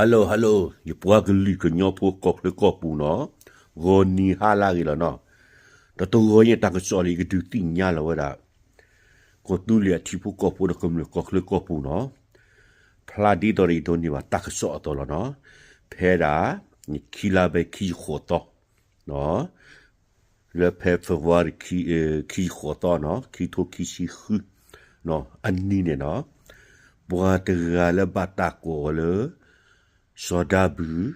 Hello hello ယပှၤကလုာ်ကညီဖိကီၢ်ချၢကီၢ်ပူၤနီၤ, ဂီၤနံၤဟါလၢအဂ့ၤလီၤနီၤ, ဒီးတဂီၤညါတၢ်ကစီၣ်လၢယကဒုးသ့ၣ်ညါလီၤဝဲဒၣ် ကီၢ်သူလ့ၤအထံဖိကီၢ်ဖိဒီးကမျၢၢ်ကီၢ်ချၢကီၢ်ပူၤနီၤ, ဖျါဒ်သိးဒီးယဒိးန့ၢ်ဘၣ်တၢ်ကစီၣ်အသိးလီၤနီၤ, ဖဲဒၣ် ခံလါဘဲခံဆံဃိးသီ လၢဖဲ February ခံဆံဃိးသီနီၤ, ခံထိခံဆံဃု အနံၤန့ၣ်နီၤ, ပှၤတဂၤလၢဘၣ်တၢ်ကိးအီၤလၢ စီၤဒၤဘုၣ်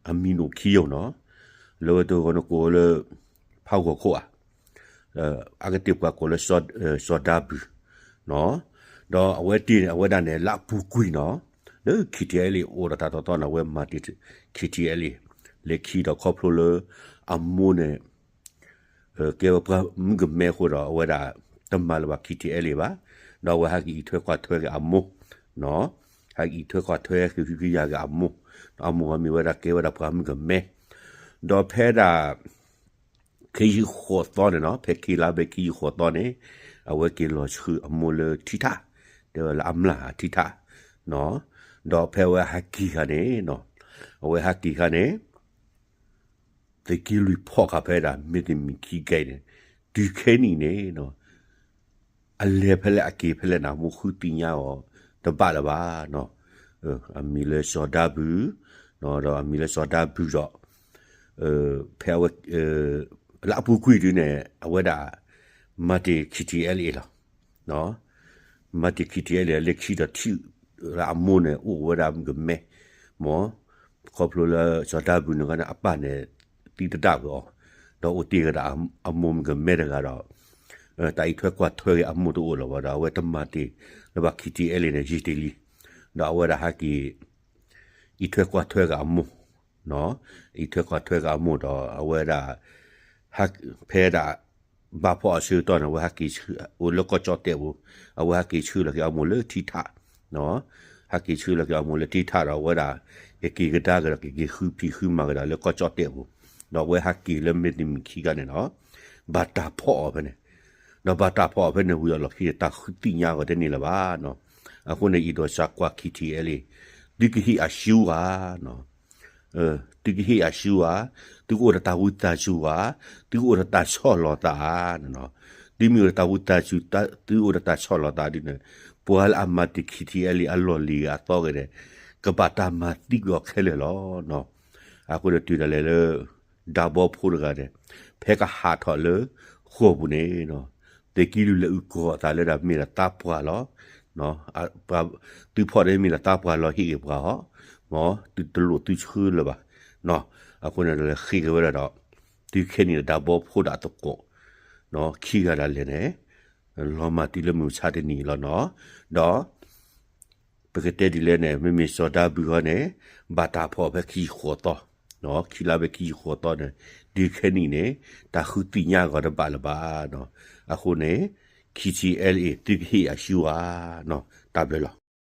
အမံၤန့ၣ်ခံယိာ်နီၤ, လၢဝဲတဂီၤန့ၣ်ကိးအီၤလၢ ဖးဂီၤခိၣ်ဧါ, အကတၢၢ်ပှၤကိးလၢ စီၤဒၤဘုၣ် ဒီးအဝဲတ့ၢ်န့ၣ် အဝဲဒၣ်န့ၣ် လၢအပူၤကွံာ်နီၤ, လၢ K T L A အိၣ်ဒီးတၢ်တီတီန့ၣ် အဝဲမၤတ့ၢ် K T L A လဲၤခံဒီးခီဖျိလၢ အမိၢ်န့ၣ် ကဲဝဲပှၤမုၣ်ကမဲအဃိဒီး အဝဲဒၣ်တမၤလၢၤဘၣ် K T L A ဘၣ်, ဒီးအဝဲဟဲက့ၤအံးထွဲကွၢ်ထွဲက့ၤအမိၢ်, ဟဲက့ၤအံးထွဲကွၢ်ထွဲက့ၤဟုကယာ်က့ၤအမိၢ်, အမိၢ်အမံၤဝဲဒၣ်ကဲဝဲဒၣ်ပှၤမုၣ်ကမဲ, ဒီးဖဲဒၣ် ခံဆံဃိးသီန့ၣ်နီၤ, ဖဲခံလါဘဲခံဆံဃိးသီန့ၣ် အဝဲက့ၤလီၤဆှၢအမိၢ်လၢထံထၣ်, တဲဝဲလၢအမျၢ်ထံထၣ်, ဒီးဖဲအဝဲဟဲက့ၤခါန့ၣ်, အဝဲဟဲက့ၤခါန့ၣ် သုးက့လွံၢ်ဖီၣ်ဃာ်ဖဲဒၣ် မ့ၢ်တမံၤခံကဲအံၤန့ၣ်, တုၤခဲနံၣ်န့ၣ် အလဲၤဖဲလဲၣ်အက့ၤဖဲလဲၣ်န့ၣ် အမိၢ်ဃုသ့ၣ်ညါအီၤတဘၣ်လၢၤဘၣ်နီၤ, အမံၤလၢစီၤဒၤဘုၣ်, ဒီးအမံၤလၢစီၤဒၤဘုၣ်ဒီး ဖဲအဝဲ လၢအပူၤကွံာ်ဒုန့ၣ် အဝဲဒၣ် မၤတ့ၢ် K T L A လီၤ, မၤတ့ၢ် K T L A လဲၤခံဒီးထံၣ်လၢအမိၢ်န့ၣ် အိၣ်ဝဲဒၣ်မုၣ်ကမဲ, မ့ၢ် ခီဖျိလၢစီၤဒၤဘုၣ်န့ၣ်ခါန့ၣ် အပၢ်န့ၣ် သံတဒၣ်ဝဲအီၤ, ဒီးအိၣ်တ့ၢ်ဝဲဒၣ်အမိၢ်မုၣ်ကမဲတဂၤဒီး တၢ်အံးထွဲကွၢ်ထွဲက့ၤအမိၢ်တအိၣ်လၢၤဘၣ်ဒီး အဝဲတမၤတ့ၢ်လၢၤဘၣ် K T L A န့ၣ် ယံာ်တ့ၢ်လံ, ဒီးအဝဲဒၣ်ဟဲက့ၤ အံးထွဲကွၢ်ထွဲက့ၤအမိၢ်, အံးထွဲကွၢ်ထွဲက့ၤအမိၢ်ဒီး အဝဲဒၣ် ဖဲဒၣ် ဘၣ်ဖီၣ်အဆၢကတီၢ်န့ၣ် အဝဲဟဲက့ၤဆှၢအိၣ်လၢကီၢ်ကၠီၣ်တဲၣ်ပူၤ, အဝဲဟဲက့ၤဆှၢလီၤက့ၤအမိၢ်လၢထံထၣ်, ဟဲက့ၤဆှၢလီၤက့ၤအမိၢ်လၢထံထၣ်ဒီး အဝဲဒၣ် ကက့ၤကဒါက့ၤဒီး ကက့ၤဃုဖံးဃုမၤကဒီးလၢကီၢ်ကၠီၣ်တဲၣ်ပူၤ, ဒီးအဝဲဟဲက့ၤလၢမ့ၢ်တမံၤခံဂၤန့ၣ်နီၤ, ဘၣ်တၢ်ဖီၣ်အီၤဖဲန့ၣ်, ဒီးဘၣ်တၢ်ဖီၣ်အီၤဖဲန့ၣ်ဝံၤအလီၢ်ခံန့ၣ် တၢ်ဃုသ့ၣ်ညါအဂီၢ်တန့ၢ်လၢၤဘၣ်နီၤ, အဃိန့ၣ် အံၤဒီးစၢကွၢ် K T L A သုကဟ့ၣ်အစုဧါနီၤ သုကဟ့ၣ်အစုဧါ, သုကအိၣ်ဒီးတၢ်ဝံသးစူၤဧါ, သုကအိၣ်ဒီးတၢ်ဆီၣ်လီၤသးဧါ, သုမ့ၢ်အိၣ်ဒီးတၢ်ဝံသးစူၤ သုအိၣ်ဒီးတၢ်ဆီၣ်လီၤသးဒ်န့ၣ်, ပှၤလၢအမၤတ့ၢ် K T L A အလီၢ်လံၤအသီဂ့ၤန့ၣ်, ကဘၣ်တၢ်မၤသံကွံာ်အီၤခဲလၢာ်လီၤနီၤ, အဃိန့ၣ်တုၤဒၣ်လဲာ်လၢ ဒၤဘီဖိတဂၤန့ၣ်, ဖဲကဟးထီၣ်လၢဃိာ်ပူၤန့ၣ်, သုးက့လွံၢ်လဲၤအုၣ်ကီၤအသးလၢဒၣ်မ့ၢ်ဒၣ်သးပှၢ်လီၤ သုးဖီၣ်န့ၣ်မ့ၢ်ဒၣ်သးပှၢ်လီၤဟ့ၣ်ဂ့ၤပှၤဟီ, မ်သုတလိၣ်သုဆှၢလၢၤဘၣ်, အဃိန့ၣ်ဒီးလဲၤဃ့က့ၤဝဲဒၣ်ဒီး, တုၤခဲနံၣ်ဒီးဒၤဘီဖိဒီးအသကိး, ခံဂၤဒၣ်လဲာ်န့ၣ်, လီၤမၢ်တုၤလၢမုၢ်မဆါတနံၤအံၤလီၤနီၤ, ဒီး ပကတဲဒ်လဲၣ်န့ၣ် မ့မ့ၢ်စီၤဒၤဘုၣ်အံၤန့ၣ်, ဘၣ်တၢ်ဖီၣ်ဖဲခံဆံဃိးသီ, ခံလါဖဲခံဆံဃိးသီန့ၣ်, တုၤခဲနံၣ်န့ၣ်,တၢ်ဃုသ့ၣ်ညါအဂီၢ်တဘၣ်လၢၤဘၣ်နီၤ, အဃိန့ၣ်, K T L A သုကဟ့ၣ်အစုဧါနီၤ, တၢ်ဘျုးလီၤ.